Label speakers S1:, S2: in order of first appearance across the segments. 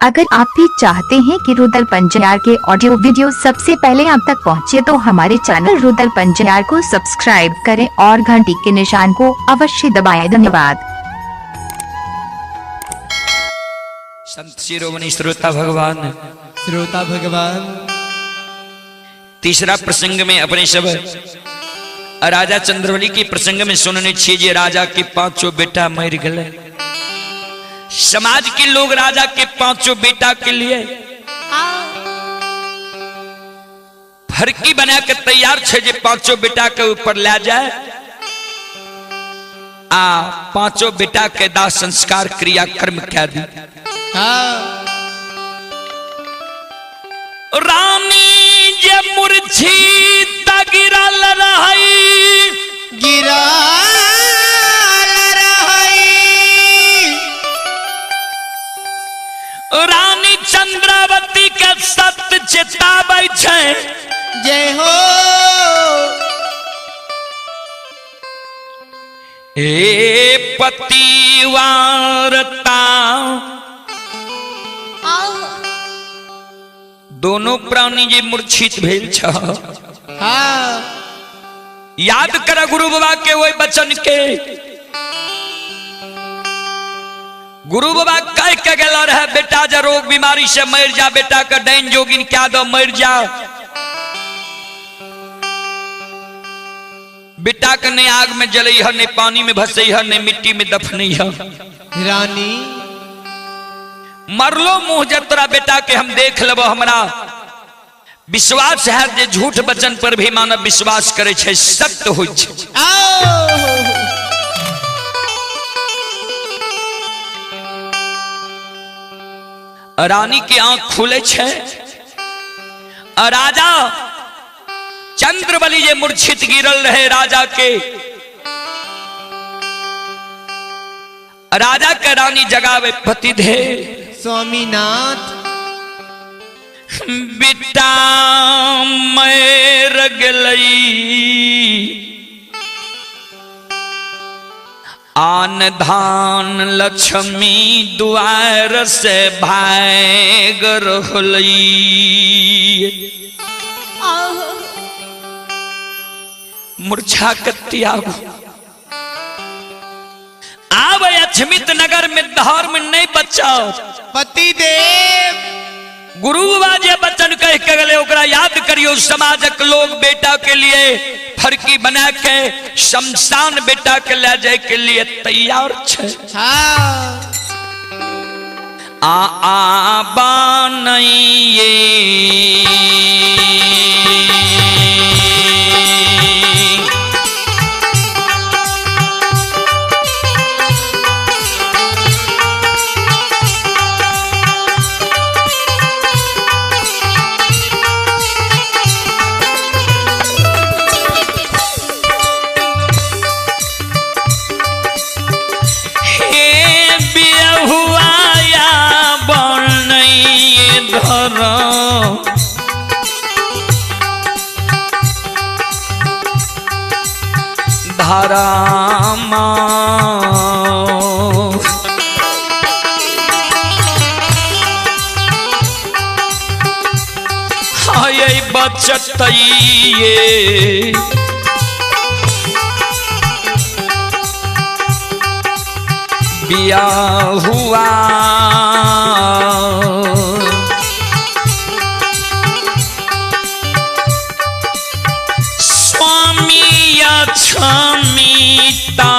S1: अगर आप भी चाहते हैं कि रुदल पंजियार के ऑडियो वीडियो सबसे पहले आप तक पहुंचे तो हमारे चैनल रुदल पंजियार को सब्सक्राइब करें और घंटी के निशान को अवश्य दबाएं। धन्यवाद।
S2: संत शिरोमणि श्रोता भगवान,
S3: श्रोता भगवान,
S2: तीसरा प्रसंग में अपने सब राजा चंद्रबली के प्रसंग में सुनने छियै जे राजा के पांचों बेटा मर गए। समाज के लोग राजा के पांचों बेटा के लिए फरकी बना के तैयार छे जे पांचों बेटा के ऊपर ले जाए आ पांचों बेटा के दाह संस्कार क्रिया कर्म कह दी।
S3: हाँ।
S2: रानी जे मूर्छी गिरल रही,
S3: गिरल रही,
S2: रानी चंद्रावती के सत्य चेताबै छै।
S3: जय हो।
S2: ए पतिवारता दोनों प्राणी जे मूर्छित भेल छ।
S3: हाँ।
S2: याद कर गुरु बाबा के वही वचन के। गुरु बाबा कह के गेल रहे बेटा जे रोग बीमारी से मर जा, बेटा के डाइन जोगिन क्या दो मर जा, बेटा के नहीं आग में जलई है, नहीं पानी में भसई है, नहीं मिट्टी में दफनई है।
S3: रानी
S2: मरलो मुंह जब तोरा बेटा के हम देख लेबो, हमरा विश्वास है जे झूठ वचन पर भी मानव विश्वास करे छै, सत्य होइ छै। रानी के आंख खुले छै। राजा चंद्रबली जे मूर्छित गिरल रहे राजा के, राजा के रानी जगावे पति दे
S3: स्वामीनाथ
S2: बेटा मर गलई आन धान लक्ष्मी दुआर से भाग रहलई। मूर्छा के त्याग आब अछमित नगर में धर्म नहीं बचाओ।
S3: पति देव
S2: गुरु बाबा जे वचन कह के गले ओकरा याद करियो। समाजक लोग बेटा के लिए फरकी बना के शमशान बेटा के ले जाए के लिए तैयार छे।
S3: हाँ।
S2: आ आ बानइये धारामा हाय बचतइये बिया हुआ क्षमिता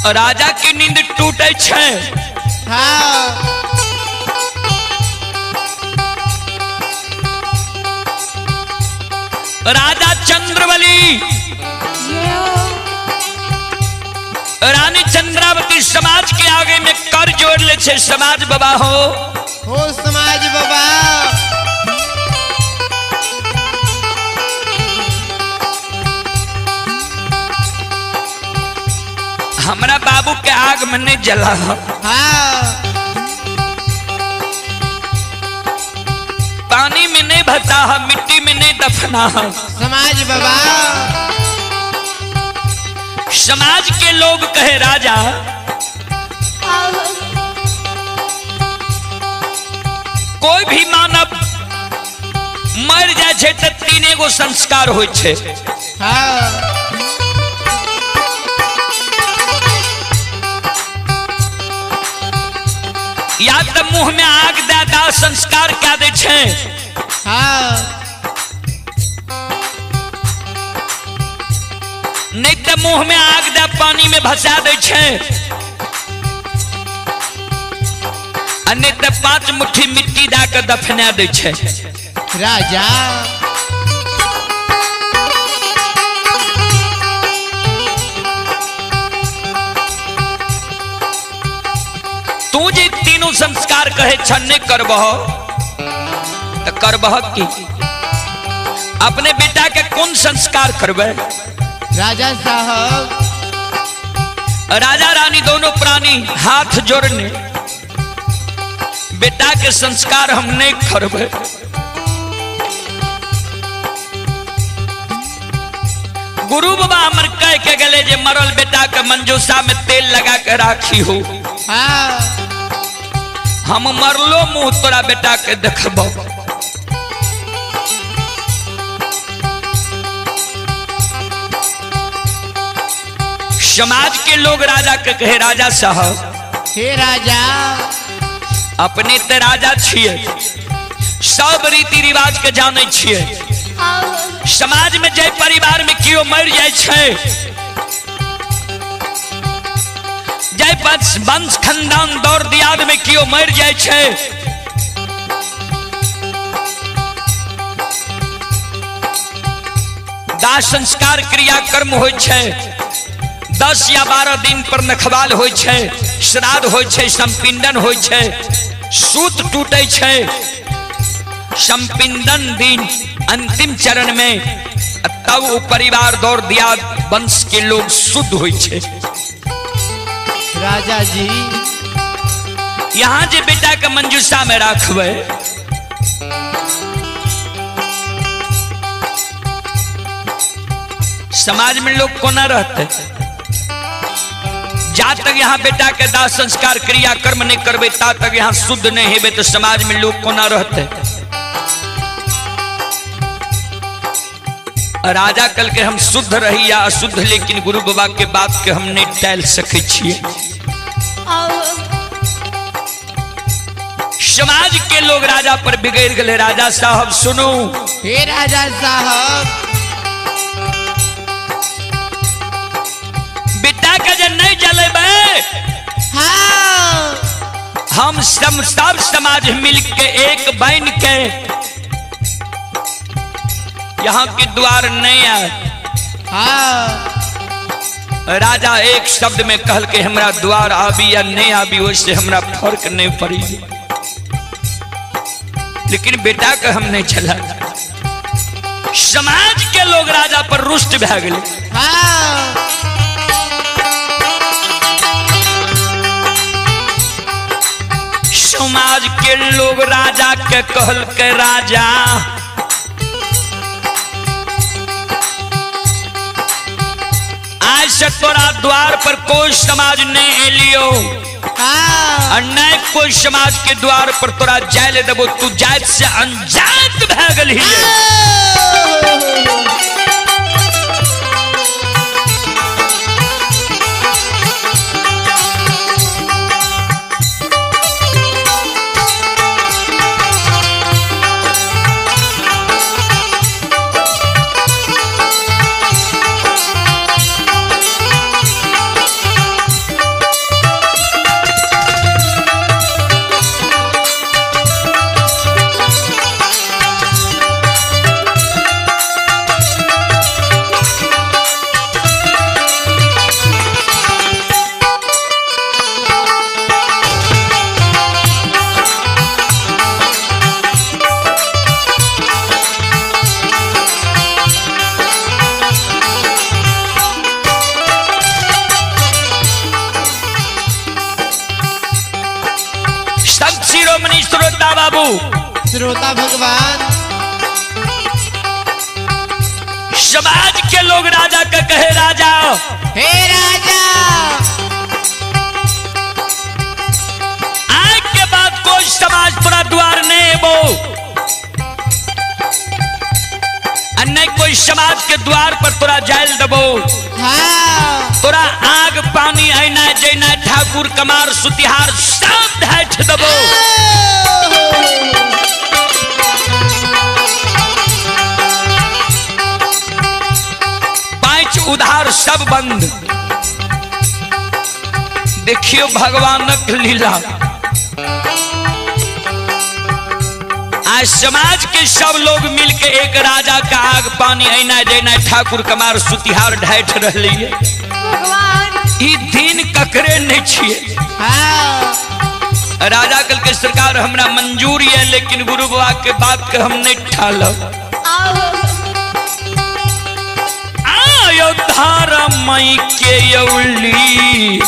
S2: राजा के नींद टूटे छै।
S3: हाँ।
S2: राजा चंद्रबली रानी चंद्रावती समाज के आगे में कर जोड़ ले छे। समाज बाबा हो
S3: समाज बाबा।
S2: हमरा बाबू के आग में नहीं जला।
S3: हाँ।
S2: पानी में नहीं भसा, मिट्टी में नहीं दफना।
S3: समाज बाबा।
S2: समाज के लोग कहे राजा कोई भी मानव मर जाए छे तो तीन गो संस्कार होय छे।
S3: हाँ।
S2: या तो मुंह में आग दे दा संस्कार क्या दे छे।
S3: हाँ।
S2: नहीं तो मुंह में आग दे पानी में भसा दे छे, नहीं तो 5 मुट्ठी मिट्टी दा के दफना दे छे।
S3: राजा
S2: तू जे तीनों संस्कार कहे छ नहीं करबह तो करबह की? अपने बेटा के कौन संस्कार करबे?
S3: राजा साहब।
S2: राजा रानी दोनों प्राणी हाथ जोड़ने बेटा के संस्कार हम नहीं करबे। गुरु बाबा हमर कह के गले जे मरल बेटा के मंजूषा में तेल लगा के राखी हो।
S3: हाँ।
S2: हम मरलो मुंह तोरा बेटा के देखबो। समाज के लोग राजा के कहे राजा साहब,
S3: हे राजा,
S2: अपने ते राजा छिए, सब रीति रिवाज के जाने छिए। समाज में जय परिवार में क्यों मर जाए छे, जय वंश खानदान दौर दियाद में क्यों मर जाए छे, दाह संस्कार क्रिया कर्म हो छे, 10 या 12 दिन पर नखवाल हो छे, श्राद्ध हो छे, संपिंडन हो छे, सूत टूटे छे। संपिंडन दिन अंतिम चरण में तब वो परिवार दौर दिया वंश के लोग शुद्ध हो छे।
S3: राजा जी
S2: यहाँ जे बेटा के मंजूषा में राखबे समाज में लोग कोना रहते? जा तक यहाँ बेटा के दाह संस्कार क्रिया कर्म नहीं करबे ता तक यहाँ शुद्ध नहीं हेबे तो समाज में लोग कोना रहते? राजा कल के हम शुद्ध रही या अशुद्ध, लेकिन गुरु बाबा के बात के हम नहीं टाल सके छिए। समाज के लोग राजा पर बिगड़ गए। राजा साहब सुनो,
S3: हे राजा साहब,
S2: बेटा के जे नहीं जलेबे,
S3: हाँ,
S2: हम सब समाज मिल के एक बन के यहाँ के द्वार नहीं आए।
S3: हाँ।
S2: राजा एक शब्द में कहल के हमरा द्वार आबी या नहीं आबी वैसे हमरा फर्क नहीं पड़ी, लेकिन बेटा के हम नहीं चला। समाज के लोग राजा पर रुष्ट भै गए।
S3: हाँ।
S2: समाज के लोग राजा के कहल के राजा आज से तोरा द्वार पर कोई समाज नहीं एलियो और नहीं कोई समाज के द्वार पर तोरा जाय ले देबो, तू जात से अनजात भै गेलही। शिरोमणि श्रोता बाबू,
S3: श्रोता भगवान,
S2: समाज के लोग राजा के कहे राजा,
S3: हे राजा,
S2: आज के बाद कोई समाज तोरा द्वार नहीं एबो, नहीं कोई समाज के द्वार पर तोरा जायल दबो।
S3: हाँ।
S2: तोरा आग पानी ऐना जैना ठाकुर कमार सुतिहार सब ढाठ दबो। पांच उधार सब बंद। देखियो भगवानक लीला। आज समाज के सब लोग मिलके एक राजा का आग पानी ऐना जैना ठाकुर कमार सुतिहार ढाठ रही। ई दिन ककरे नहीं छिए।
S3: हाँ।
S2: राजा कल के सरकार हमरा मंजूर है, लेकिन गुरु बाबा के बात के हम नहीं ठालब। आयो धारा मई के यौली,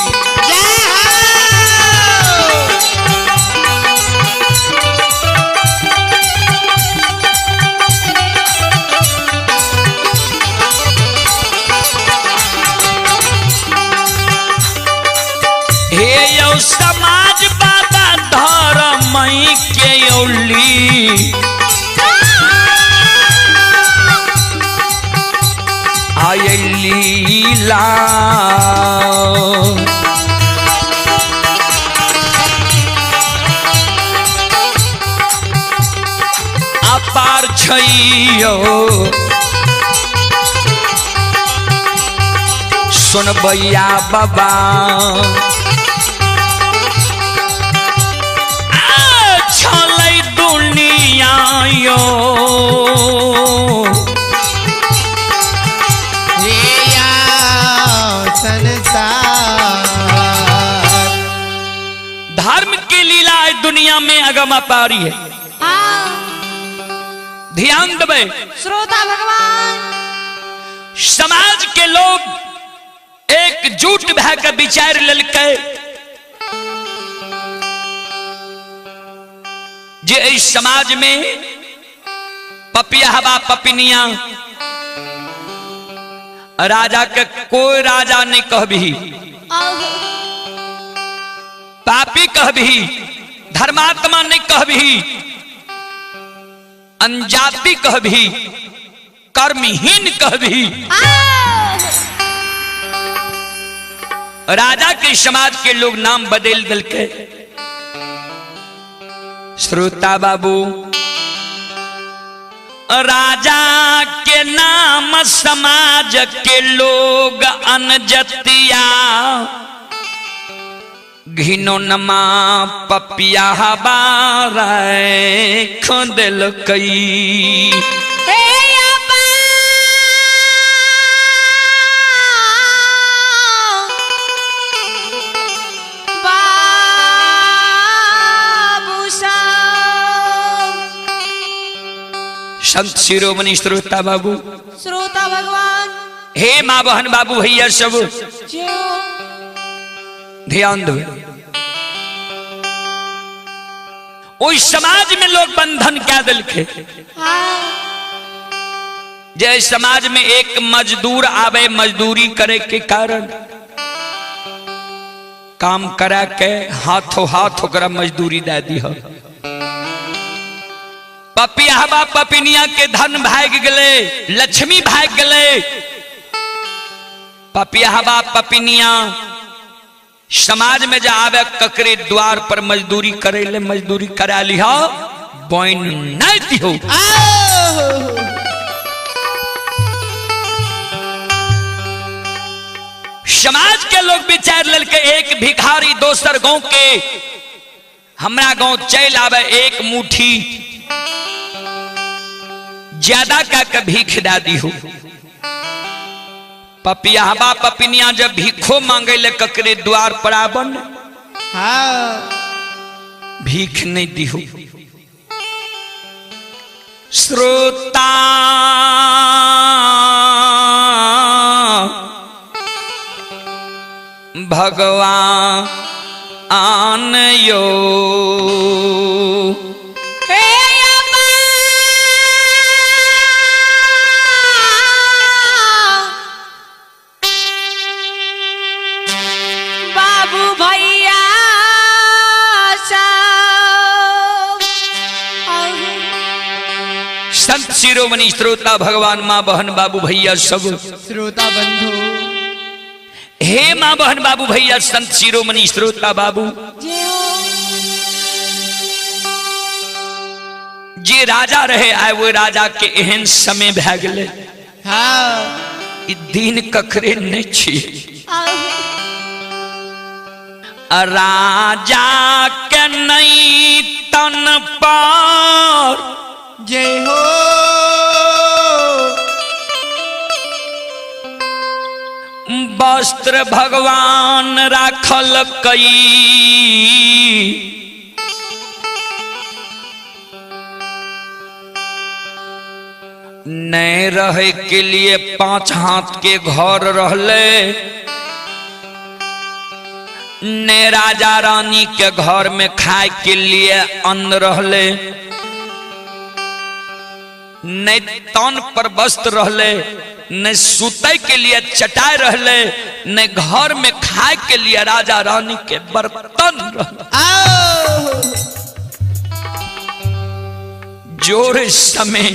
S2: हे यौ समाज बाबा धर्म के यौली, आय लीला अपार छैयो सुनबैया बाबा। छलै दुनिया यो
S3: संसार।
S2: धर्म की लीला दुनिया में अगम अपारी है। ध्यान देवे
S4: श्रोता भगवान।
S2: समाज के लोग एकजुट भए के विचार लेलकै जे इस समाज में पपियाहबा पपिनिया राजा के कोई राजा नहीं कहबी, पापी कहबी, धर्मात्मा नहीं कहबी, अनजाति कहबी, कर्महीन कहबी। राजा के समाज के लोग नाम बदल दिलके। श्रोता बाबू, राजा के नाम समाज के लोग अनजतिया घिनो नमा पपिया बाराख दिलकई। संत शिरोमणि श्रोता बाबू,
S4: श्रोता भगवान,
S2: हे माँ बहन बाबू भैया सब ध्यान दो। उस समाज में लोग बंधन क्या दिलके। जय समाज में एक मजदूर आवे मजदूरी करे के कारण काम करा के हाथों हाथ ओकरा मजदूरी दे दी हो। पपियाहबा पपिनिया के धन भाग गले, लक्ष्मी भाग गले। पपियाहबा पपिनिया समाज में जा आवे ककरे द्वार पर मजदूरी करे ले, मजदूरी करा लिहा बोइन नहीं दिहो। समाज के लोग विचार ललके एक भिखारी दोसर गांव के हमरा गांव चल आवे एक मुट्ठी ज्यादा का के भीख दा दिहो। पपियाहबा पपिनिया जब भीखो मांगे ले ककरे द्वार पर आबन,
S3: हाँ,
S2: भीख नहीं दिहो। श्रोता भगवान यो शिरोमणि श्रोता भगवान माँ बहन बाबू भैया सब
S3: श्रोता बंधु।
S2: हे माँ बहन बाबू भैया संत शिरोमणि श्रोता बाबू, जे राजा रहे आए वो राजा के एहन समय भए गेलै।
S3: हाँ।
S2: ई दिन ककरे नहीं छी। राजा के नहीं तन पर
S3: जय हो,
S2: वस्त्र भगवान राखल कई, नहीं रहे के लिए 5 हाथ के घर रहले, ने राजा रानी के घर में खाए के लिए अन्न रहले, ने तन पर वस्त्र रहले, ने सुते के लिए चटाई रहले, ने घर में खाए के लिए राजा रानी के बर्तन रहले। जोर समय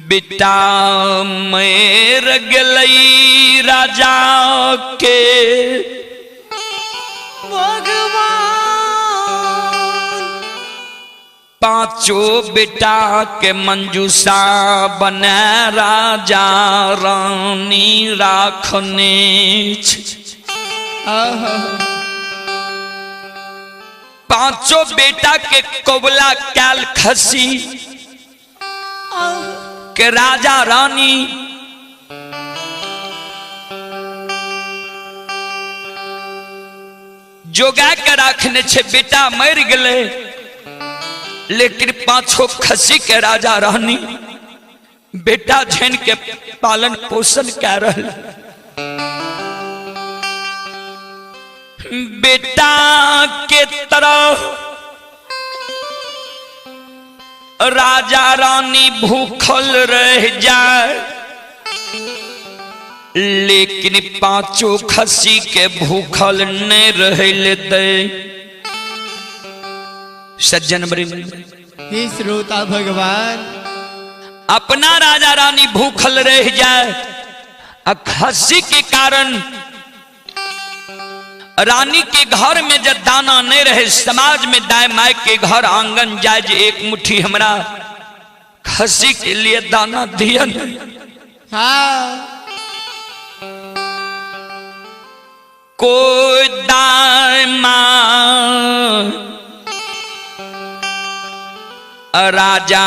S2: बेटा मर गई राजा के
S4: भगवान,
S2: पांचों बेटा के मंजूषा बना राजा रानी राखने। पांचों बेटा के कोबला कैल खसी के राजा रानी जोगा के राखने छे। बेटा मर गए लेकिन पांचों खसी के राजा रानी बेटा झेन के पालन पोषण कर रहे। बेटा के तरह राजा रानी भूखल रह जाए लेकिन पांचों खसी के भूखल नहीं रह दे। सज्जन
S3: हे श्रोता भगवान,
S2: अपना राजा रानी भूखल रह जाए आ खसी के कारण रानी के घर में जब दाना नहीं रहे, समाज में दाए माए के घर आंगन जाए जे एक मुट्ठी हमरा खसी के लिए दाना दिया।
S3: हाँ।
S2: कोई दाए माँ राजा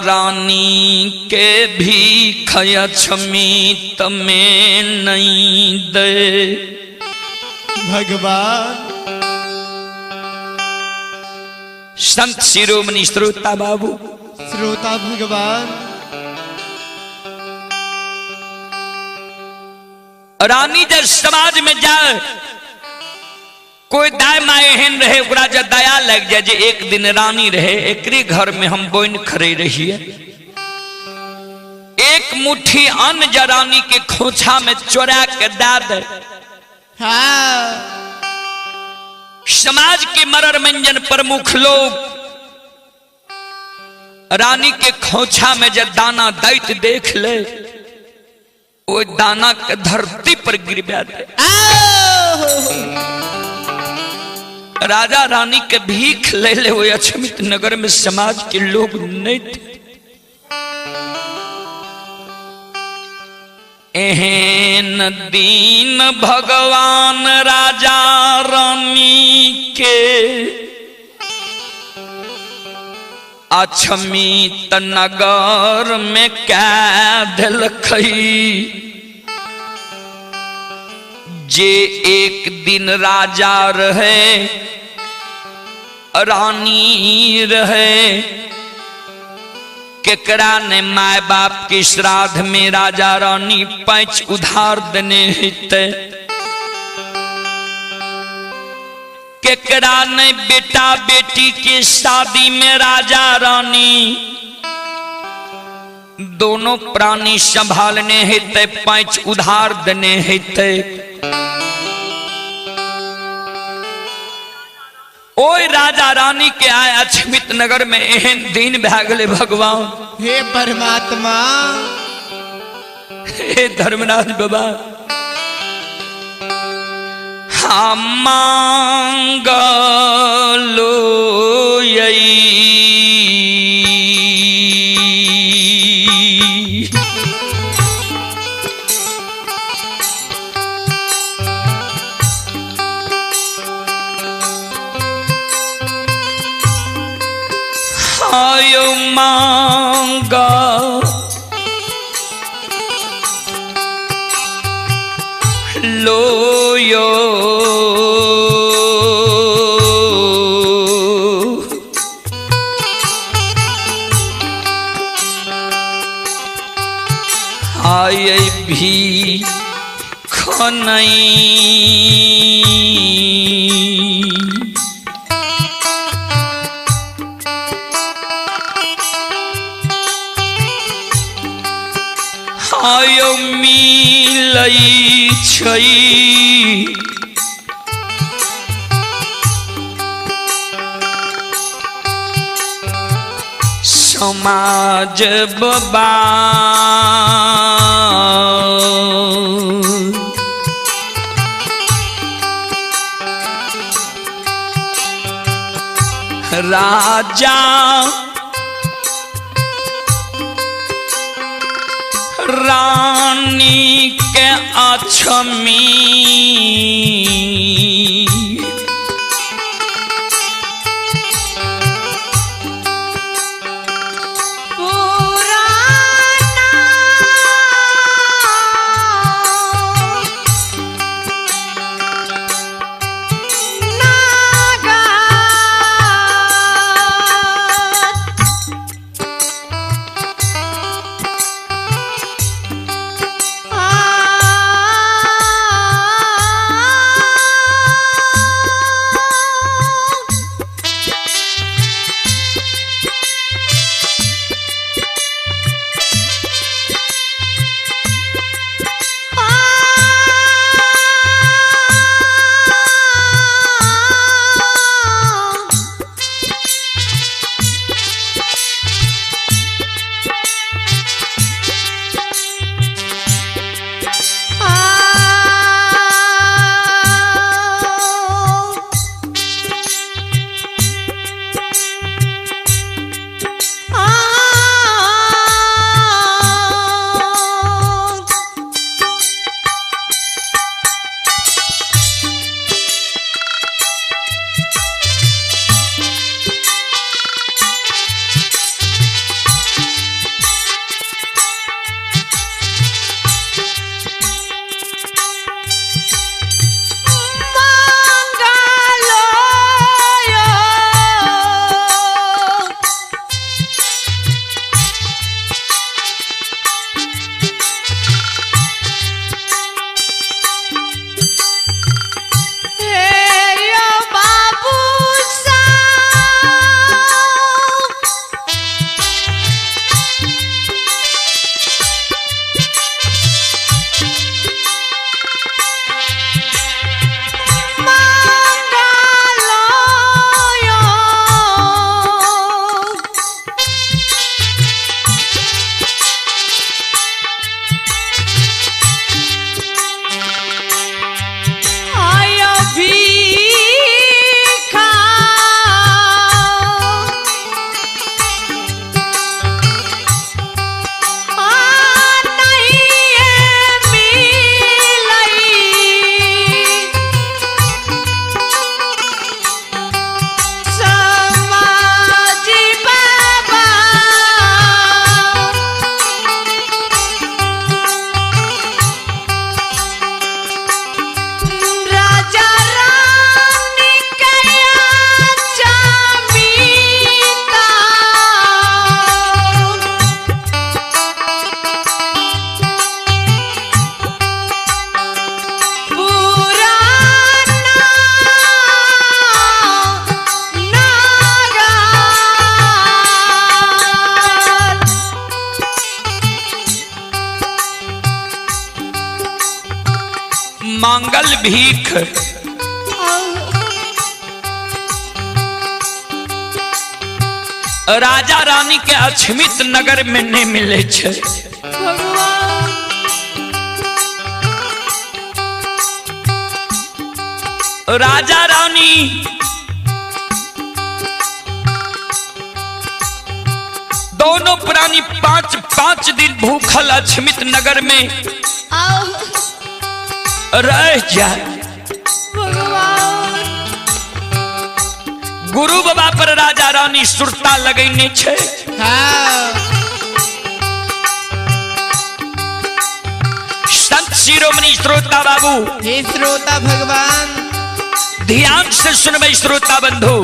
S2: रानी के भी खयछमी तमें नहीं दे।
S3: भगवान
S2: संत शिरोमणि श्रोता बाबू
S3: श्रोता भगवान,
S2: रानी जब समाज में जाए कोई दाय माए एहन रहे ओकरा जब दया लग जाए जे एक दिन रानी रहे एकरे घर में हम बोइन खड़े रहिए, एक मुट्ठी अन्न जा रानी के खोछा में चोरा के दा दे।
S3: हाँ।
S2: समाज के मरर मंजन प्रमुख लोग रानी के खोछा में जब दाना दैत देख ले वो दाना के धरती पर गिरवा दे। राजा रानी के भीख ले ले वो अक्षमित नगर में समाज के लोग नहीं थे। एहन दीन भगवान राजा रानी के अक्षमित नगर में कैद लखई, जे एक दिन राजा रहे रानी रहे केकरा ने माय बाप के श्राद्ध में राजा रानी पैच उधार देने हिते, केकरा ने बेटा बेटी के शादी में राजा रानी दोनों प्राणी संभालने हेते पैच उधार देने हेते। ओय राजा रानी के आय अक्षमित नगर में एहन दिन भए गेलै भगवान।
S3: हे परमात्मा,
S2: हे धर्मनाथ बाबा, हम मांगलो आयो मांगा लोयो आये भी खनई आयो मिलई छई समाज बाबा। राजा रानी के अक्षमी मांगल भीख राजा रानी के अक्षमित नगर में नहीं मिले छे।
S4: भगवान
S2: राजा रानी दोनों प्राणी पांच पांच दिन भूखल अक्षमित नगर में
S4: आओ
S2: रह जाए।
S4: भगवान
S2: गुरु बाबा पर राजा रानी सुरता लगैने छे।
S3: हाँ।
S2: संत शिरोमणि श्रोता बाबू,
S3: हे श्रोता भगवान,
S2: ध्यान से सुनबे श्रोता बंधु।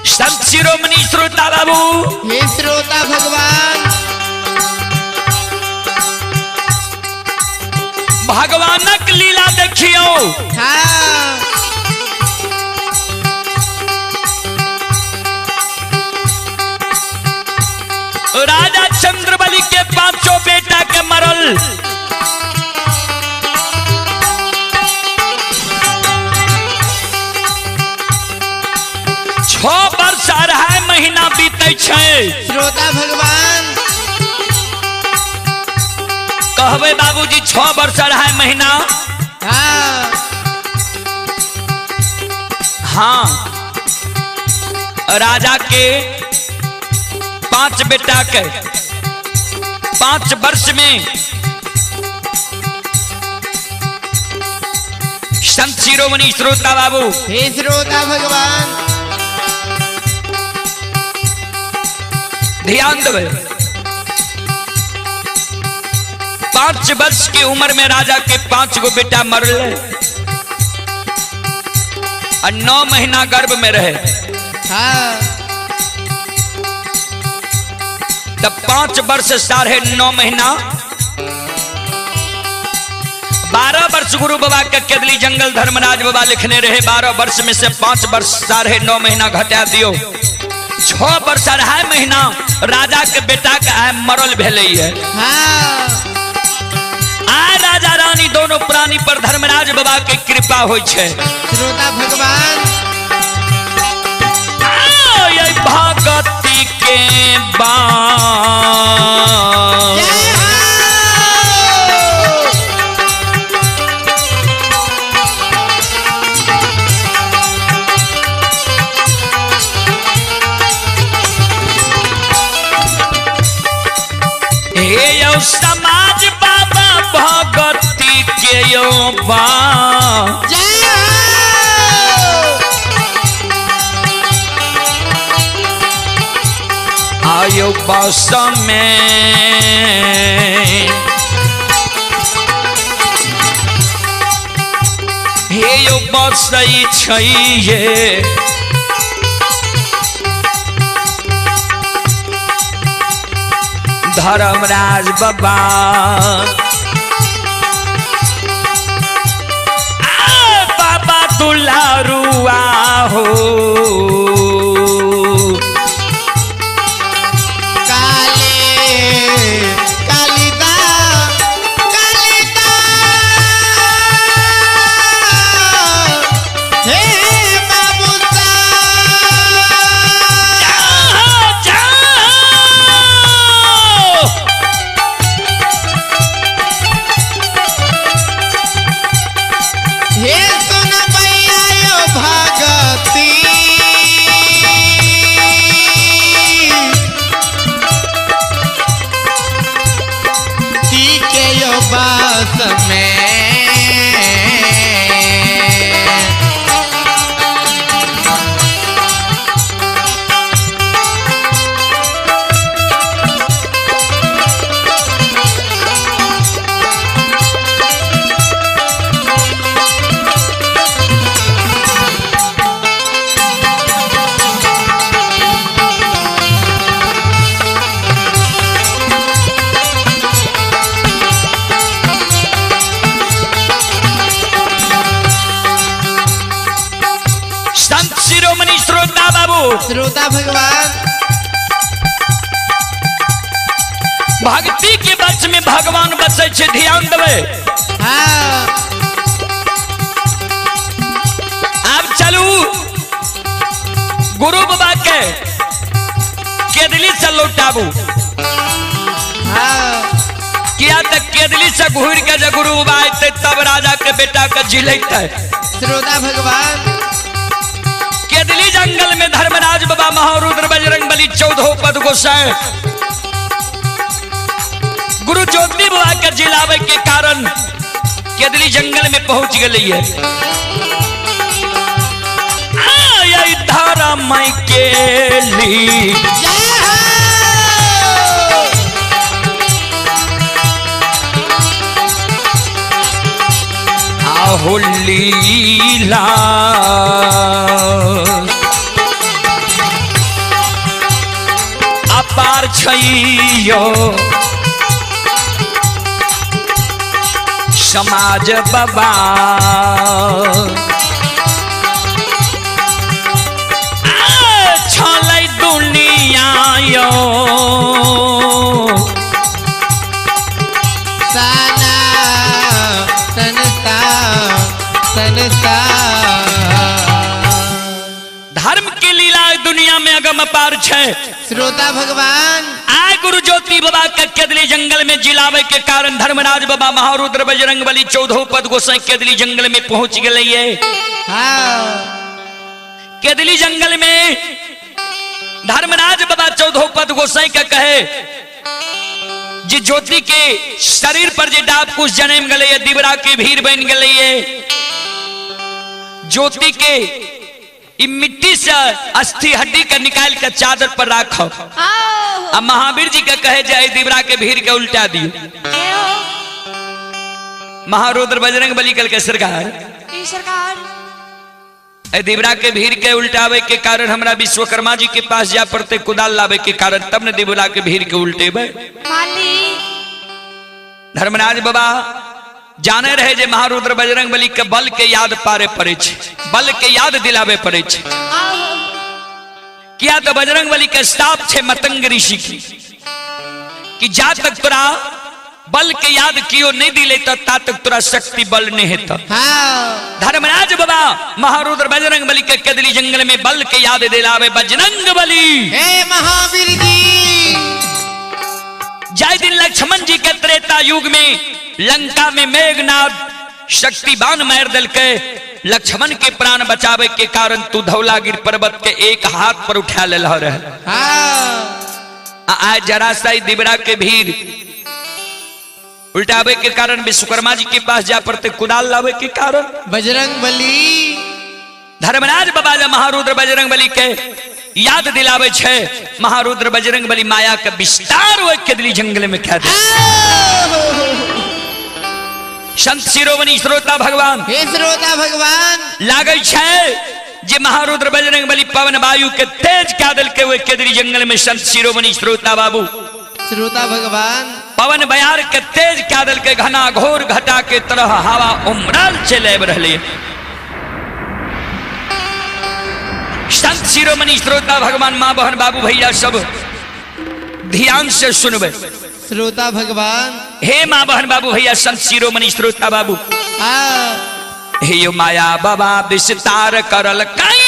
S2: संत शिरोमणि श्रोता बाबू,
S3: हे श्रोता भगवान,
S2: भगवानक लीला देखियो।
S3: हाँ।
S2: राजा चंद्रबली के पांचों बेटा के मरल, छह वर्ष अढ़ाई महीना बीते छै।
S3: श्रोता भगवान,
S2: कहबे बाबूजी 6 वर्ष अढ़ाई महीना।
S3: हाँ।
S2: हाँ, राजा के 5 बेटा के 5 वर्ष में संत शिरोमणि श्रोता बाबू,
S3: हे श्रोता भगवान,
S2: ध्यान देवे। 5 वर्ष की उम्र में राजा के 5 गो बेटा मरले और 9 महीना गर्भ में रहे।
S3: हाँ।
S2: तब 5 वर्ष 9.5 महीना 12 वर्ष गुरु बाबा के केदली जंगल धर्मराज बाबा लिखने रहे। 12 वर्ष में से 5 वर्ष 9.5 महीना घटा दियो, 6 वर्ष 2.5 महीना राजा के बेटा के आय मरल भेलै है।
S3: हाँ।
S2: आय राजा रानी दोनों प्राणी पर धर्मराज बाबा के कृपा होई छै।
S3: श्रोता भगवान,
S2: आय भगती के बाण
S3: जय हो।
S2: हे यौ समाज बाबा भगती के यौ बाण
S3: जय हो।
S2: आयो बस में हे यौ बसै छैये धर्मराज बाबा। आ बाबा दुलारुआ हो
S3: काले कालिदा कालिदा हे बाबू
S2: जा, जा। संत शिरोमणि श्रोता बाबू,
S3: श्रोता भगवान,
S2: भक्ति के बच में भगवान बसै छै, ध्यान देबै।
S3: हाँ।
S2: आब चलू गुरु बाबा के केदली से लौटाबू।
S3: हाँ।
S2: किया तक केदली से घूर के जब गुरु बाबा अयतै तब राजा के बेटा के जिलैतै।
S3: श्रोता भगवान,
S2: केदली जंगल में धर्मराज बाबा महारुद्र बजरंग बली 14 पद गोसाई गुरु ज्योति बाबा के जिलावे के कारण केदली जंगल में पहुंच गई है। धारा माई के ली
S3: जय हो।
S2: आहो लीला अपार छैयो समाज बाबा छलै दुनिया यो
S3: साना संस्था संस्था।
S2: धर्म के लीला दुनिया में अगम अपार छै।
S3: श्रोता भगवान,
S2: आय गुरु ज्योति बाबा के केदली जंगल में जिलावे के कारण धर्मराज बाबा महारुद्र बजरंग बली 14 पद गोसाई केदली जंगल में पहुंच गए है।
S3: हाँ।
S2: केदली जंगल में धर्मराज बाबा 14 पद गोसाई के कहे जे ज्योति के शरीर पर जे डाब कुछ जन्म गए है, दिवरा के भीड़ बन गए है, ज्योति के मिट्टी से अस्थि हड्डी के निकाल के चादर पर राखो। आ महावीर जी के कहे जाए दिवरा के भीड़ के उल्टा दियो। महारुद्र बजरंग बली कल के सरकार दिवरा के भीड़ के उल्टावे के कारण हमरा विश्वकर्मा जी के पास जा पड़ते कुदाल लावे के कारण, तब न दिवरा के भीड़ के उल्टेबे। धर्मराज बाबा जाने रहे जे महारुद्र बजरंग बली के बल के याद पारे पड़े छे, बल के याद दिलावे पड़े छे। किया तो बजरंग बली के श्राप छे मतंग ऋषि की कि जा तक तोरा बल के याद कियो नहीं दिले तो ता तक तोरा शक्ति बल नहीं हेता।
S3: हाँ।
S2: धर्मराज बाबा महारुद्र बजरंग बली के केदली जंगल में बल के याद दिलावे बजरंग बली।
S3: हे महावीर जी,
S2: जय दिन लक्ष्मण जी के त्रेता युग में लंका में मेघनाद शक्तिबान मार दिल के लक्ष्मण के प्राण बचावे के कारण तू धौलागिर पर्वत के एक हाथ पर उठा ले रहे।
S3: हाँ।
S2: आज जरा सा दिबरा के भीड़ उल्टावे के कारण विश्वकर्मा जी के पास जा पड़ते कुदाल लावे के कारण
S3: बजरंग बली।
S2: धर्मराज बाबा जा महारुद्र बजरंग बली के याद दिलावे छे, महारुद्र बजरंग बली माया के विस्तार हो केदली जंगल में कह दे। संत शिरोमणि श्रोता भगवान,
S3: हे श्रोता भगवान,
S2: लागै छे जे महारुद्र बजरंग बली पवन वायु के तेज कह दिल के वे केदली जंगल में संत शिरोमणि श्रोता बाबू,
S3: श्रोता भगवान,
S2: पवन बयार के तेज कह दिल के घना घोर घटा के तरह हवा उमड़ल चले रहे। संत शिरोमणि श्रोता भगवान, माँ बहन बाबू भैया सब ध्यान से सुनबे।
S3: श्रोता भगवान,
S2: हे माँ बहन बाबू भैया संत शिरोमणि श्रोता बाबू, हे यो माया बाबा विस्तार करल कई।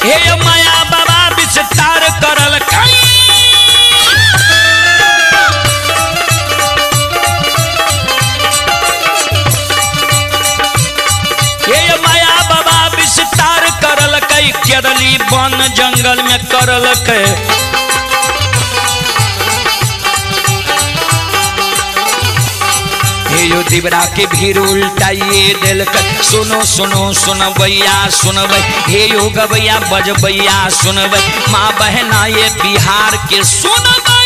S2: हे माया बाबा विस्तार करल कई। हे माया बाबा विस्तार करल कई, केरली वन जंगल में करल कई। हे दिबरा के भीड़ उल्टाइए दिलक, सुनो सुनो सुनबैया सुनबै, हे यो गबैया बजबैया सुनबै, माँ बहना ये बिहार के सुनबै।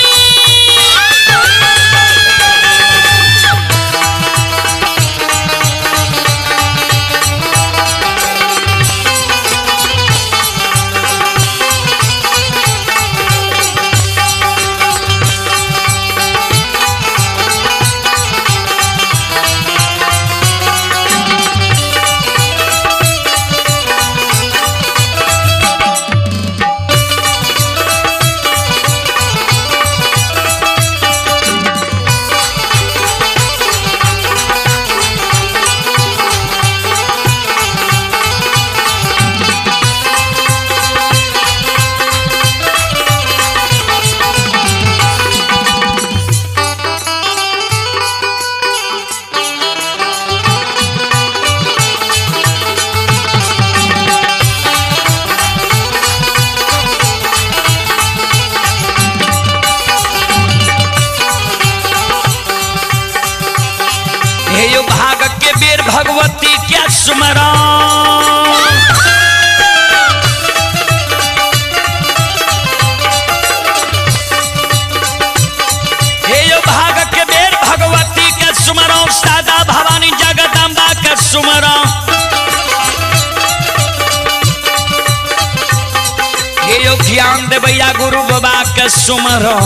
S2: हे यो भाग के बेर भगवती क्या सुमरा। हे यो भाग के बेर भगवती के सुमरो, सादा भवानी जगदम्बा के सुमरो। हे यो ज्ञान देवैया गुरु बाबा के सुमरो।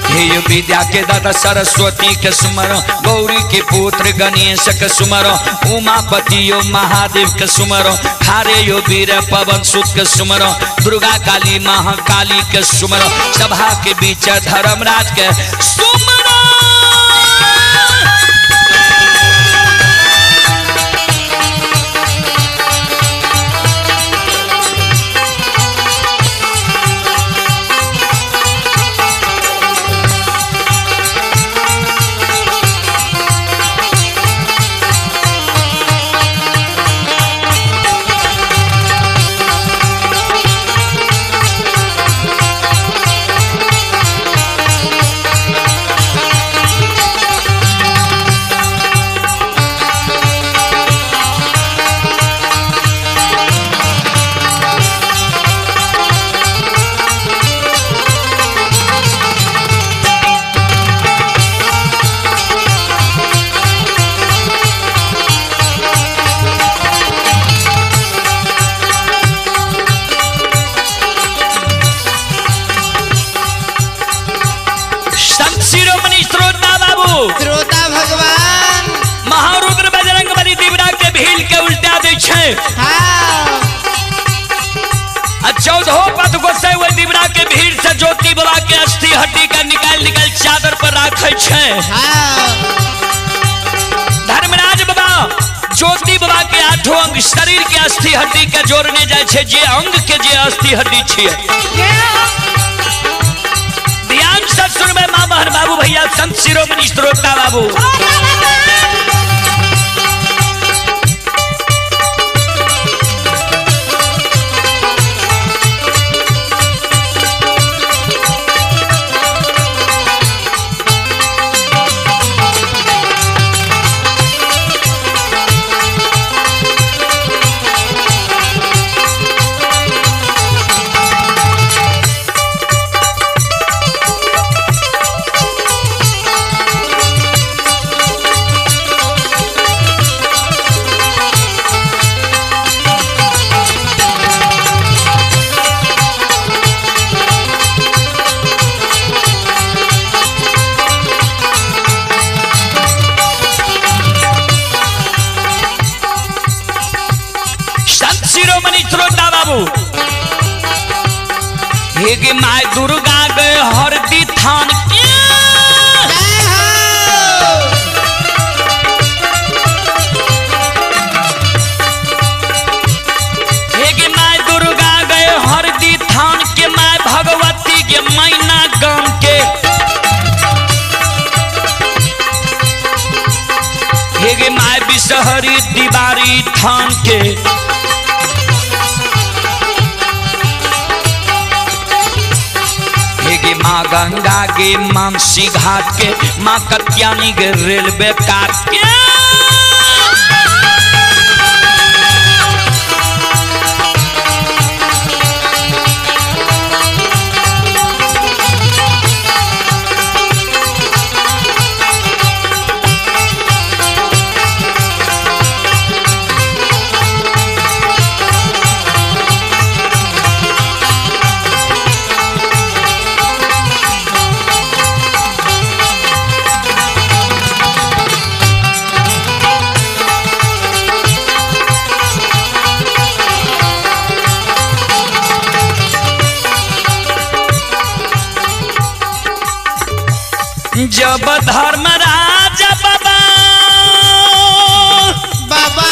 S2: हे विद्या के दाता सरस्वती के सुमरो, गौरी के पुत्र गणेश के सुमरो, उमापति यो महादेव के सुमरो, खारे यो वीर पवन सुत के सुमरो, दुर्गा काली महाकाली के सुमरो, सभा के बीच धर्मराज के सुमरो।
S3: श्रोता भगवान
S2: महारुद्र बजरंग बली दिवरा के भील के उल्टा दे छै।
S3: हाँ।
S2: 14 पद गोसाई ओहि दिवरा के भीड़ से ज्योति बाबा के अस्थि हड्डी का निकाल निकाल चादर पर राखे छै।
S3: हाँ।
S2: धर्मराज बाबा ज्योति बाबा के आठों अंग शरीर के अस्थि हड्डी के जोड़ने जाय छै, जे अंग के जे अस्थि हड्डी छियै। ध्यान से सुनबै माँ बहन बाबू भैया संत शिरोमणि श्रोता बाबू। हे my Durga गए हरदी थान के, हे my Durga गए हरदी थान के, my Bhagwati के मैना गाम के, हे my Bishahari Tiwari थान के, माँ गंगा के मानसी घाट के, माँ कत्यानी के रेलवे काट के। जब धर्मराज बाबा
S3: बाबा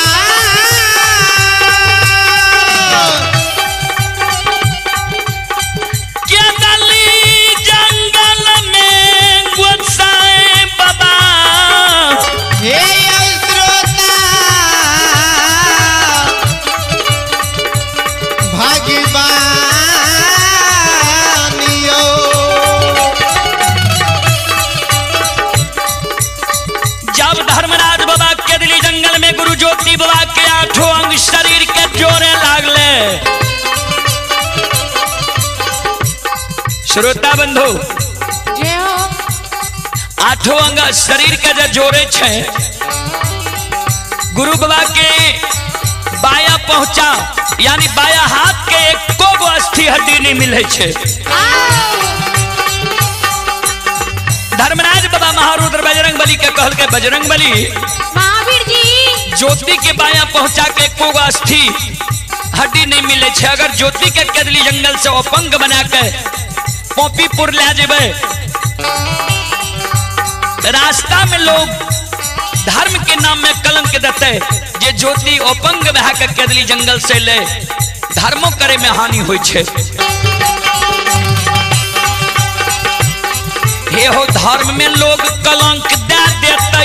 S2: क्या गली जंगल में गुस्साए बाबा,
S3: हे श्रोता भगवान यो।
S2: बाबा के आठों अंग शरीर के जोड़े लागले। श्रोता बंधु,
S4: जय हो।
S2: आठों अंग शरीर के जे जोड़े छे, गुरु बाबा के बाया पहुंचा यानी बाया हाथ के एको गो अस्थि हड्डी नहीं मिले छे। धर्मराज बाबा महारुद्र बजरंग बली के कहल के बजरंग बली
S4: महावीर जी
S2: ज्योति के बाया पहुंचा के एको गो अस्थि हड्डी नहीं मिले छे। अगर ज्योति के केदली जंगल से अपंग बना के पॉपीपुर ले जेबे, रास्ता में लोग धर्म के नाम में कलंक देते जे ज्योति अपंग बहा के केदली जंगल से ले धर्मो करे में हानि होई छे। हे हो धर्म में लोग कलंक दे देते।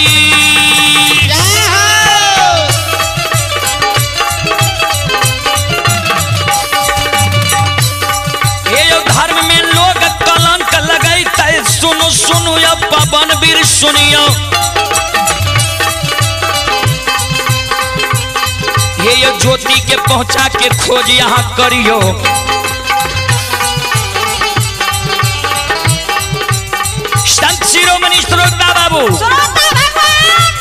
S3: जय हो।
S2: हे हो धर्म में लोग कलंक लगैते। सुनो सुनो या पवन वीर सुनियो, हे यो ज्योति के पहुंचा के खोज यहाँ करियो। संत शिरोमणि श्रोता बाबू
S4: श्रोता भगवान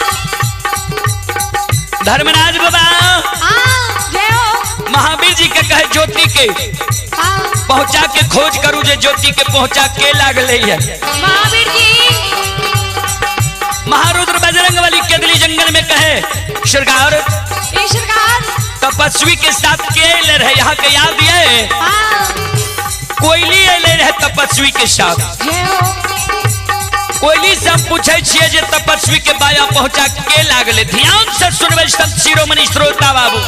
S2: धर्मराज बाबा
S4: जय हो।
S2: महावीर जी के कहे ज्योति के पहुंचा के खोज करू जे ज्योति के पहुंचा के लागले है।
S4: महावीर जी
S2: महारुद्र बजरंग बली केदली जंगल में कहे सरकार
S4: सरकार
S2: तपस्वी के साथ के अले रहे, यहाँ के याद ये कोयली अले रहे तपस्वी के साथ।
S4: जय हो।
S2: कोयली से हम पूछे छिए जे तपस्वी के बाया पहुंचा के लागले। ध्यान से सुनबे संत शिरोमणि श्रोता बाबू।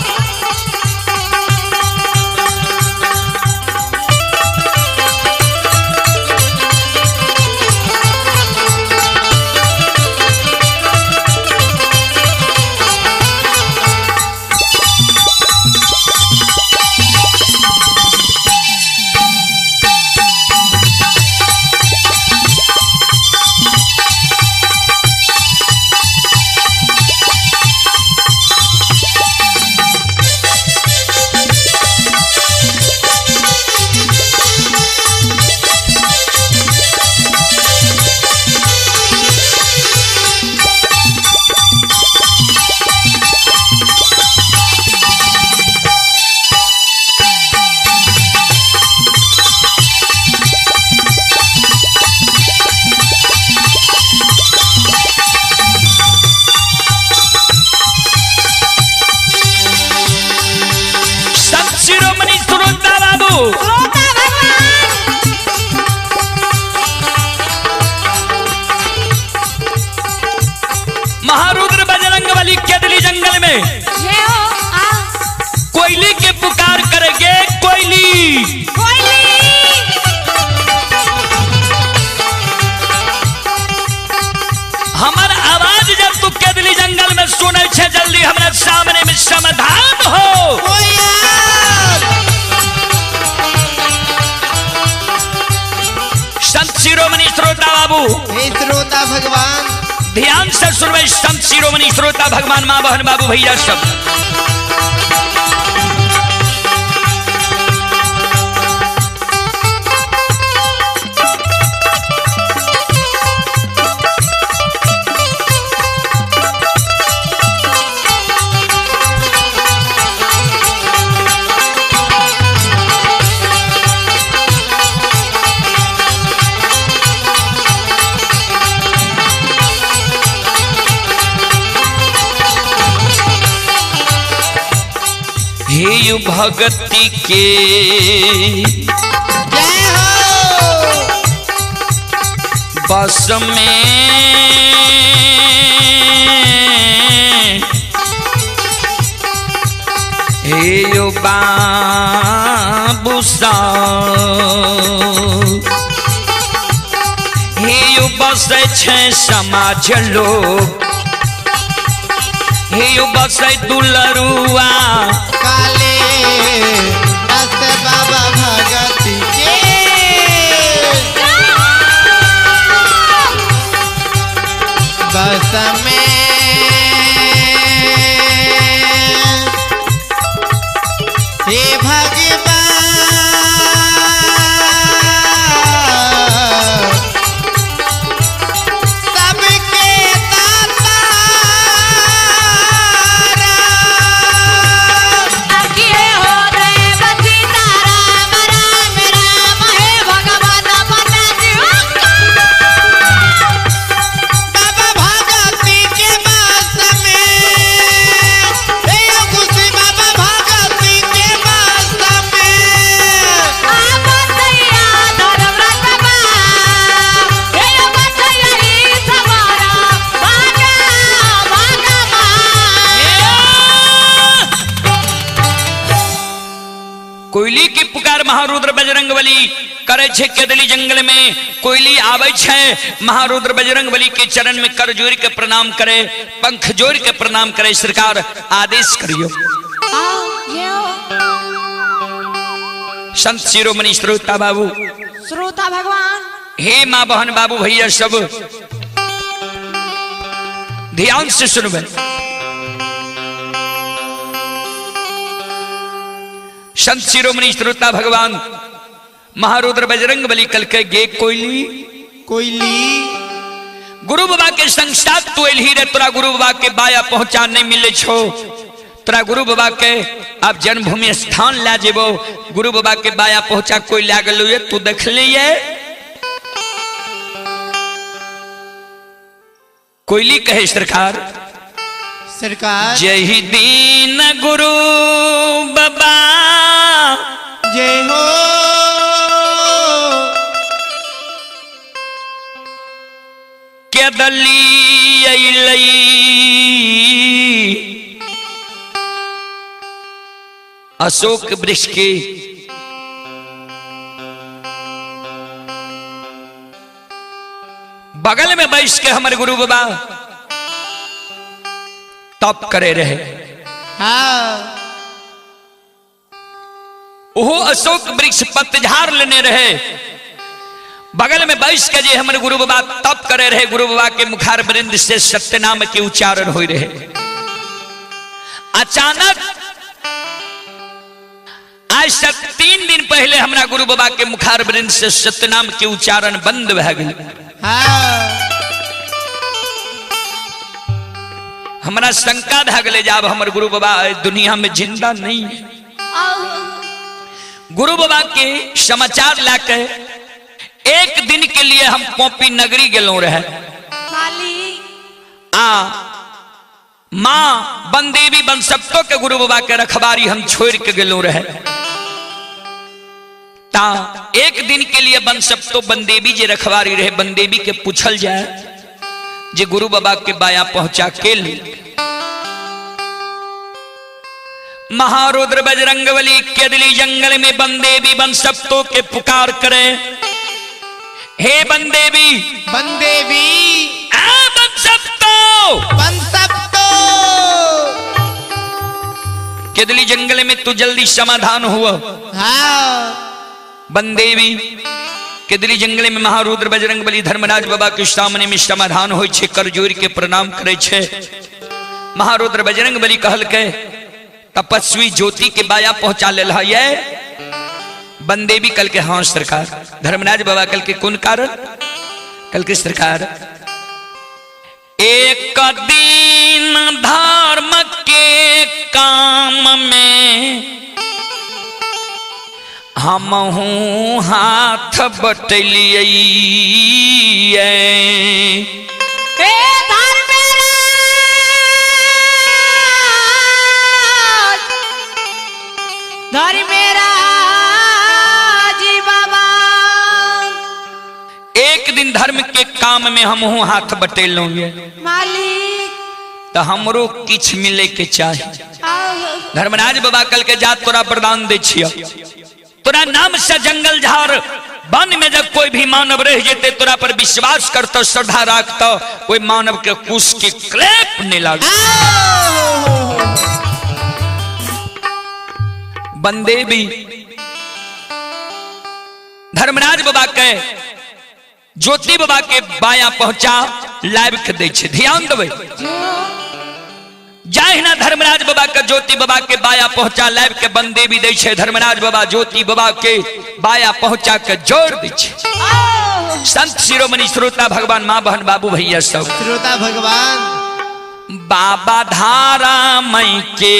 S2: शिरोमणि श्रोता बाबू
S4: श्रोता भगवान
S2: महारुद्र बजरंग बली केदली जंगल में
S4: जय हो।
S2: कोयली के पुकार करेंगे कोयली
S4: कोयली
S2: हमार आवाज जब तू केदली जंगल में सुने छे जल्दी हमरा सामने में समाधान हो। संत शिरोमणि श्रोता बाबू
S3: हे श्रोता भगवान
S2: ध्यान से सुनबे संत शिरोमणि श्रोता भगवान माँ बहन बाबू भैया सब। हे भगती के
S3: जय हो।
S2: बस में हे बाबू सा हे बस छे समाज लोग हे बस दुलरुआ
S3: काले बस बाबा भगती के बस में
S2: महारुद्र बजरंगबली करे छे केदली जंगल में। कोयली आवे छे महारुद्र बजरंगबली के चरण में कर जोड़ के प्रणाम करे, पंख जोड़ के प्रणाम करे। सरकार आदेश करियो। संत शिरोमणि श्रोता बाबू,
S4: श्रोता भगवान,
S2: हे माँ बहन बाबू भैया सब ध्यान से सुनबे। संत शिरोमणि श्रोता भगवान महारुद्र बजरंग बली कल के गे कोयली,
S3: कोयली
S2: गुरु बाबा के संग साथ तू एलही रे, तोरा गुरु बाबा के बाया पहुंचा नहीं मिले छो, तोरा गुरु बाबा के अब जन्मभूमि स्थान ला जेबो, गुरु बाबा के बाया पहुंचा कोई ला गेलो ये तू देख लिए। कोयली कहे सरकार,
S3: सरकार
S2: जय दीन गुरु बाबा
S3: जय हो,
S2: केदली अइलई अशोक वृक्ष के बगल में बैठ के हमारे गुरु बाबा तप करे रहे।
S3: हाँ
S2: वो अशोक वृक्ष पतझार लेने रहे, बगल में बैठ के जे हमारे गुरु बाबा तप करे रहे, गुरु बाबा के मुखार वृंद से सत्य नाम के उच्चारण हो रहे। अचानक आज से 3 दिन पहले हमरा गुरु बाबा के मुखार वृंद से सत्य नाम के उच्चारण बंद भए गेल।
S3: हाँ
S2: हमरा शंका भए गेलै जे आब हमर गुरु बाबा दुनिया में जिंदा नहीं है। गुरु बाबा के समाचार लाके 1 दिन के लिए हम कॉपी नगरी गेलों रहे। आ माँ बनदेवी बनसप्तो के गुरु बाबा के रखबारी हम छोड़ के गेलों रहे। ता 1 दिन के लिए बनसप्तो बनदेवी जे रखबारी रहे, बनदेवी के पूछल जाए जे गुरु बाबा के बाया पहुंचा के लिए। महारुद्र बजरंगबली केदली जंगल में बनदेवी बनसप्तो के पुकार करे, हे बनदेवी,
S3: बनदेवी,
S2: आ बनसप्तो,
S3: बनसप्तो,
S2: केदली जंगल में तू जल्दी समाधान हुआ।
S3: हाँ
S2: बनदेवी केदली जंगल में महारुद्र बजरंगबली धर्मराज बाबा के सामने में समाधान हो छे, कर जोड़ के प्रणाम करे छे। महारुद्र बजरंगबली कहल के तपस्वी ज्योति के बाया पहुंचा लेल है। बनदेवी कल के हाँ सरकार। धर्मराज बाबा कल के कौन कारण? कल के सरकार एक दिन धर्म के काम में हम हूं हाथ बटलिए।
S4: हे धर्मराज, धर्मराज बाबा,
S2: एक दिन धर्म के काम में हम हूं हाथ बटेलोगे
S4: मालिक,
S2: तो हमरो किछ मिले के चाहे। धर्मराज बाबा कल के जात तोरा वरदान दे छियो, तोरा नाम से जंगल झाड़ वन में जब कोई भी मानव रह जेते तोरा पर विश्वास करतो, श्रद्धा रखतो, कोई मानव के कुश के क्लेप नहीं लागे। बंदेवी धर्मराज बाबा के ज्योति बाबा के बाया पहुंचा लाइव के दे छे। ध्यान देबै जाहिना धर्मराज बाबा के ज्योति बाबा के बाया पहुंचा लाइव के बंदेवी दे छे। धर्मराज बाबा ज्योति बाबा के बाया पहुंचा के जोड़ दे छे। संत शिरोमणि श्रोता भगवान, माँ बहन बाबू भैया सब
S3: श्रोता भगवान,
S2: बाबा धारा मई के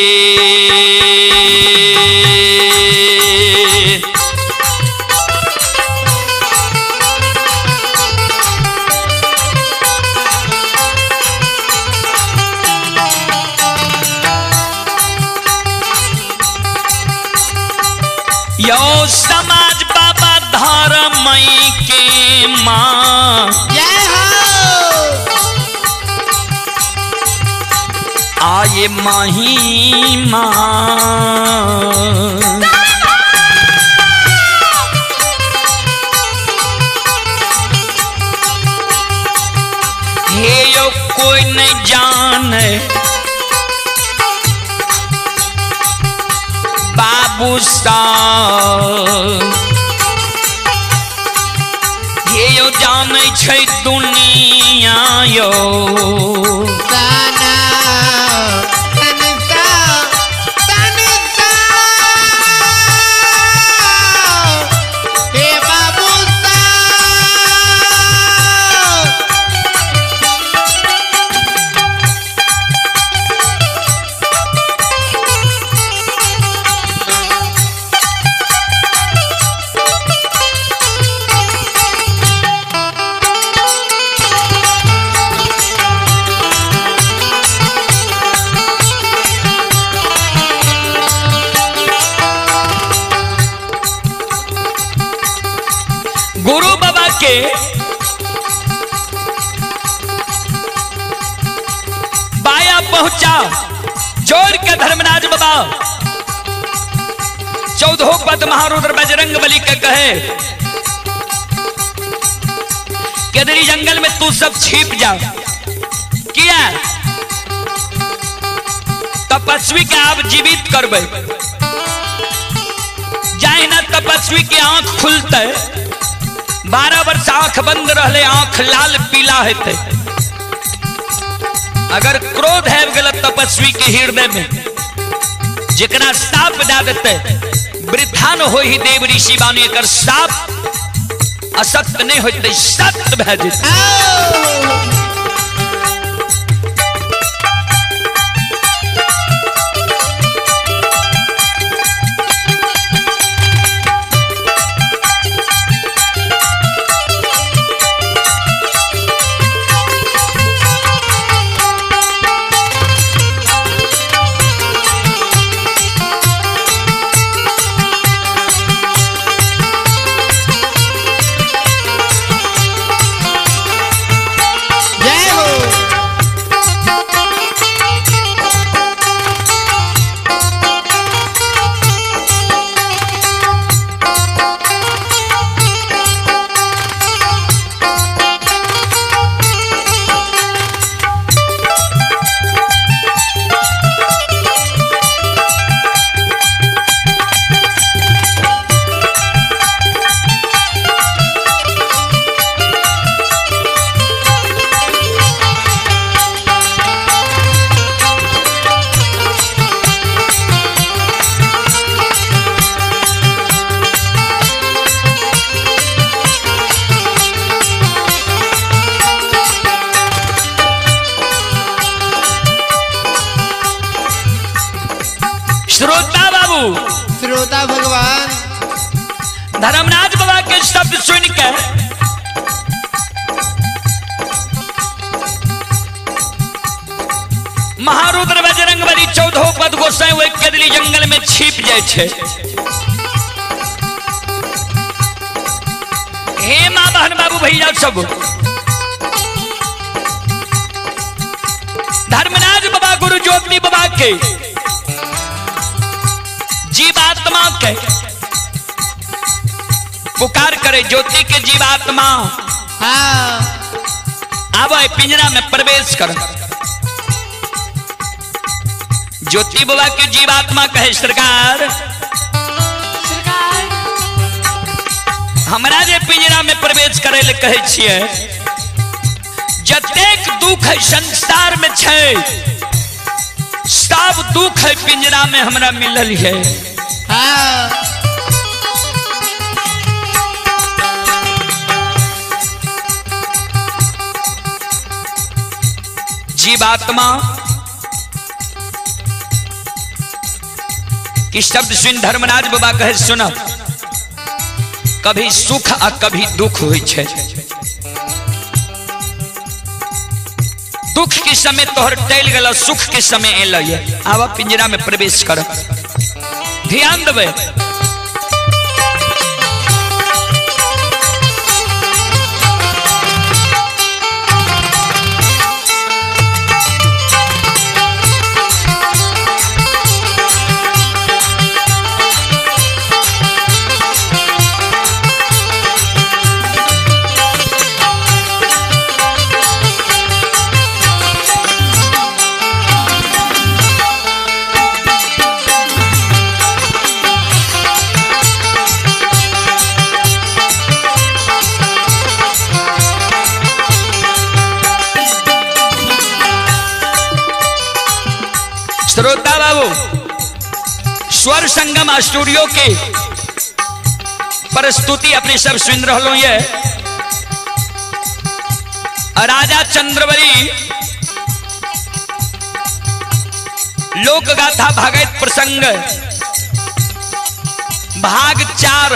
S2: यो समाज बाबा धर्मई के माँ
S3: जय हो।
S2: आए माही माँ हे यो कोई नहीं जाने बाबू साहब, हे यो जानै छै दुनिया यो।
S3: साना तन सा तन सा हे बाबू सा।
S2: गुरु बाबा के बाया पहुंचा जोर के धर्मराज बाबा चौदहो पद महारुद्र बजरंग बली के कहे, केदरी जंगल में तू सब छिप जा, किया तपस्वी के आप जीवित करबे। जाए ना तपस्वी के आंख खुलते, 12 वर्ष आंख बंद रहले, आंख लाल पीला हेते। अगर क्रोध है गलत तपस्वी के हृदय में, जिकरा साप दा देते वृथा न हो ही देव ऋषि बानी, एकर साप असत्य नहीं होते, सत्य भए जेतै।
S3: जय हो।
S2: श्रोता बाबू,
S3: श्रोता भगवान,
S2: धर्मराज बाबा के शब्द सुन के महारुद्र बजरंग बली चौदहो पद गोसाई ओहि केदली जंगल में छिप जाय छै। हे माँ बहन बाबू भैया सब, धर्मराज बाबा गुरु ज्योति बाबा के जीवात्मा के पुकार करे, ज्योति के जीवात्मा
S3: हाँ
S2: आवे पिंजरा में प्रवेश कर। ज्योति बाबा के जीवात्मा कहे, सरकार
S4: सरकार
S2: हमरा जे पिंजरा में प्रवेश करे ले कहे छियै, जतेक दुख है संसार में छै सब दुख है पिंजरा में हमरा मिलल है।
S3: हाँ
S2: जीवात्मा कि शब्द सुन धर्मराज बाबा कहे, सुन कभी सुख आ कभी दुख होइ छै। दुख के समय तोहर टल गेल, सुख के समय एल, आब पिंजरा में प्रवेश कर। ध्यान देबै, श्रोता बाबू, स्वर संगम स्टूडियो के प्रस्तुति अपने सब सुन रहा ये राजा चंद्रबली लोक गाथा भागवत प्रसंग भाग 4।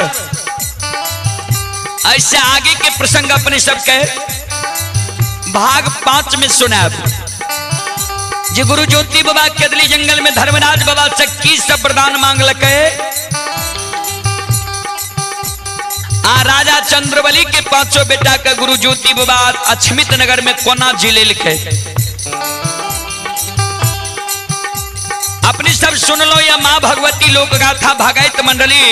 S2: ऐसे आगे के प्रसंग अपने सबके भाग 5 में सुनाब। जे गुरु ज्योति बाबा केदली जंगल में धर्मराज बाबा से की सब वरदान मांग लके आ राजा चंद्रबली के पांचों बेटा के गुरु ज्योति बाबा अक्षमित नगर में कोना जिले लिखे। अपनी सब सुन लो या मां भगवती लोक गाथा भागवत मंडली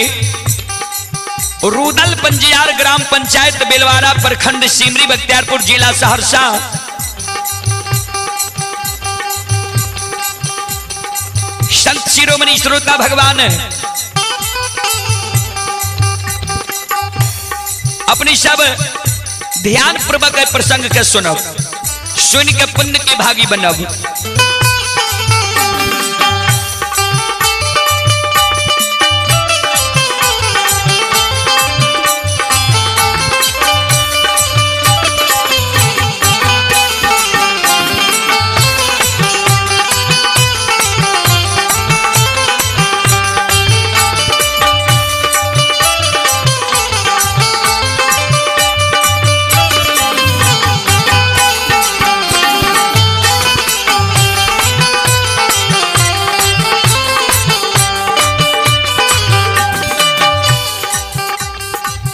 S2: रूदल पंजियार ग्राम पंचायत बेलवारा प्रखंड सिमरी बख्तियारपुर जिला सहरसा। संत शिरोमणि श्रोता भगवान अपनी सब ध्यान पूर्वक प्रसंग के सुनब, सुन के पुण्य के भागी बनब।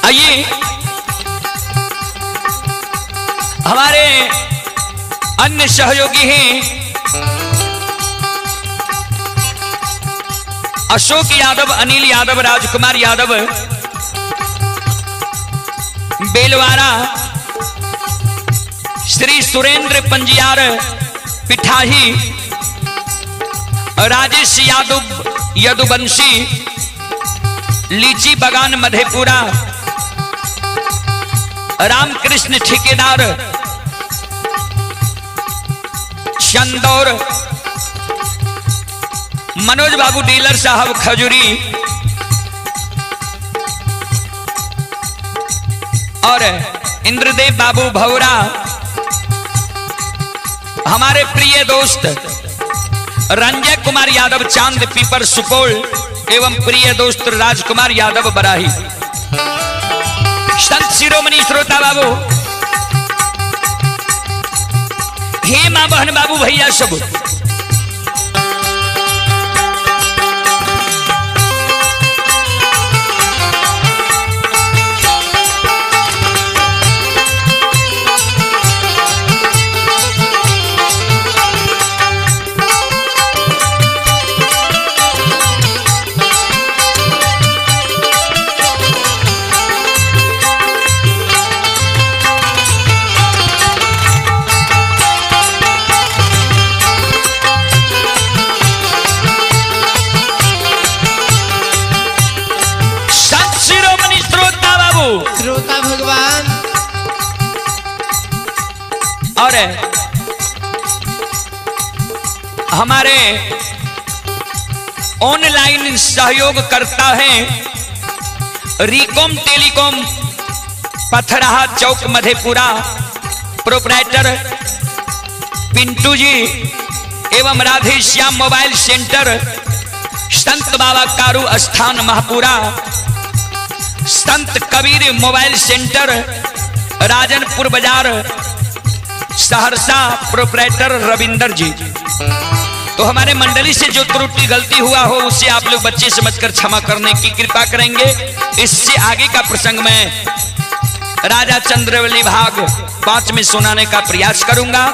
S2: आइए हमारे अन्य सहयोगी हैं अशोक यादव, अनिल यादव, राजकुमार यादव, बेलवारा, श्री सुरेंद्र पंजियार पिठाही, राजेश यादव यदुवंशी, लीची बगान मधेपुरा, रामकृष्ण ठेकेदार चंदौर, मनोज बाबू डीलर साहब खजूरी और इंद्रदेव बाबू भौरा, हमारे प्रिय दोस्त रंजय कुमार यादव चांद पीपर सुपौल एवं प्रिय दोस्त राजकुमार यादव बराही। संत शिरोमणि श्रोता बाबू, हे मां बहन बाबू भैया सब,
S3: श्रोता भगवान
S2: और हमारे ऑनलाइन सहयोग करता है रिकॉम टेलीकॉम पथराहा चौक मधेपुरा, प्रोपराइटर पिंटू जी एवं राधे श्याम मोबाइल सेंटर, संत बाबा कारू स्थान महापुरा, संत कबीर मोबाइल सेंटर राजनपुर बाजार सहरसा, प्रोपराइटर रविंदर जी। तो हमारे मंडली से जो त्रुटि गलती हुआ हो उसे आप लोग बच्चे समझकर क्षमा करने की कृपा करेंगे। इससे आगे का प्रसंग मैं राजा चंद्रबली भाग 5 में सुनाने का प्रयास करूंगा।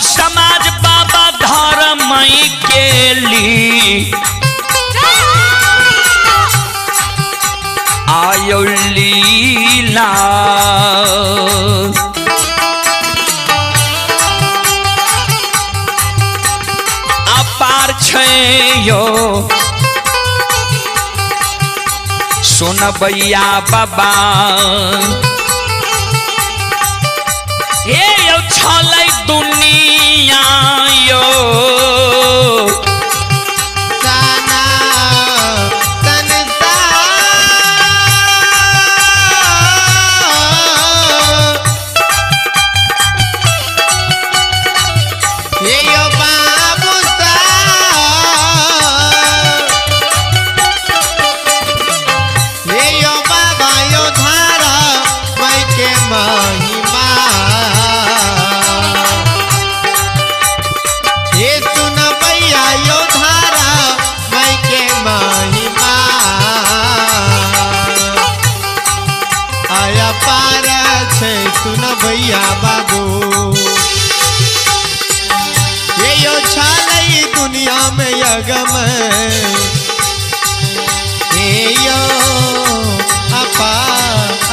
S2: समाज बाबा धर्म के ली आयो लीला। अपार छै यो सोनबैया बाबा। हे यो छलै दुनिया यो
S3: सना तन हे यो बाबू हे यो बाबा यो धारा माई के महिमा। हे सुन भैया यो धारा माई के महिमा। आया पार छै सुन भैया बाबू। ये यो छालई दुनिया में यगम। हे यो अपा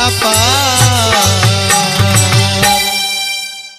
S3: अपा